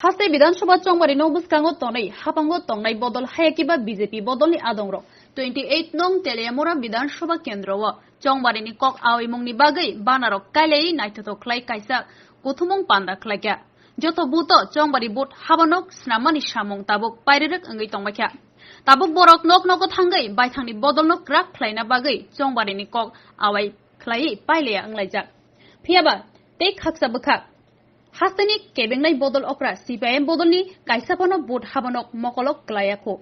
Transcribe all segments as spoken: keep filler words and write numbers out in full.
Haste Bidhan Sabha Chongbari no bwskango tonwi hapango tongnai bodol hayakiba B J P bodolni adongrok twenty eight nong Teliamura Bidhan Sabha kendro o Chongbari ni kok aoimungni bagwi banarok kailaiwi naithothok khlai kaisa kuthumung panda khlaikha. Joto booth o Chongbari booth habanok snammani samung tabuk pairirwk wngwi tongbaikha. Tabuk borok nok nogo thangwi baithangni bodolno kwrak khlaina bagwi Chongbari ni kok awai khlaiwi pailaya wnglaijak. Phiyaba tei khaksa bwkha hasteni kebengnai bodol okra C P I M bodolni kaisa phano booth habanok mokolok kwlaiya kho.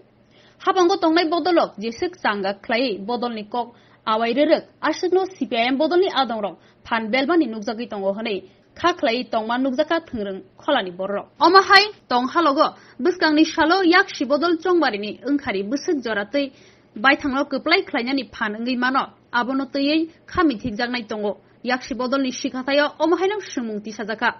Habango tongnai bodolok jeswk changa khlaiwi bodolni kok awai rwrwk aswkno C P I M bodolni adongrok phan belmani nukjagwi tongo hwnwi kha khlaiwi tongma nukjakha thwngrwng kholani bororok. Omo hai tong halogo bwskangni salo yaksi bodol Chongbarini wngkhari bwswk jora twi baithangno kwplai khlainani phan wngwi mano, abono twiwi kha mithikjaknai tongo. Yaksi bodolni sikhathaio omo haino swngmung tisajakha.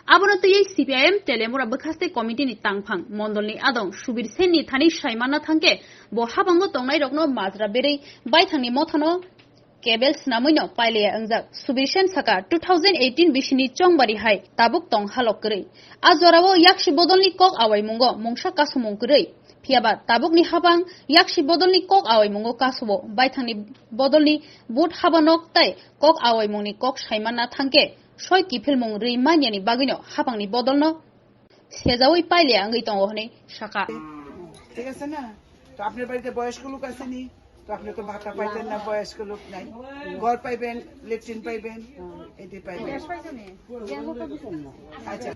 Abono twiwi C P I M Teliamura Bwkhaste Committee ni tangphang mondolni adong Subir Senni thani saimanna thangkhe, bo habango tongnairokno majra berwi baithangni mothano kebel snamwino pailaya wngjak. Subir Sen saka, two thousand eighteen bisini Chongbari hai tabuk tong halok kwrwi. A jorao yaksi bodolni kok awaimungo mungsa kasumung kwrwi. Phiyaba tabukni habang yaksi bodolni kok awaimungo kasubo baithangni bodolni booth habanok tai kok awaimungni kok saimanna thangkhe soi kiphilmung rwi manyani bagwino habangni bodolno sejaui pailaya wngwi tongo hwnwi sakha. ঠিক আছে না? তো আপনার বাড়িতে বয়স্ক লোক আসেনি? তো আপনি তো ভাতা পাইতেন না, বয়স্ক লোক নাই। ঘর পাইবেন, লেট্রিন পাইবেন, এটাই পাইবেন। আচ্ছা।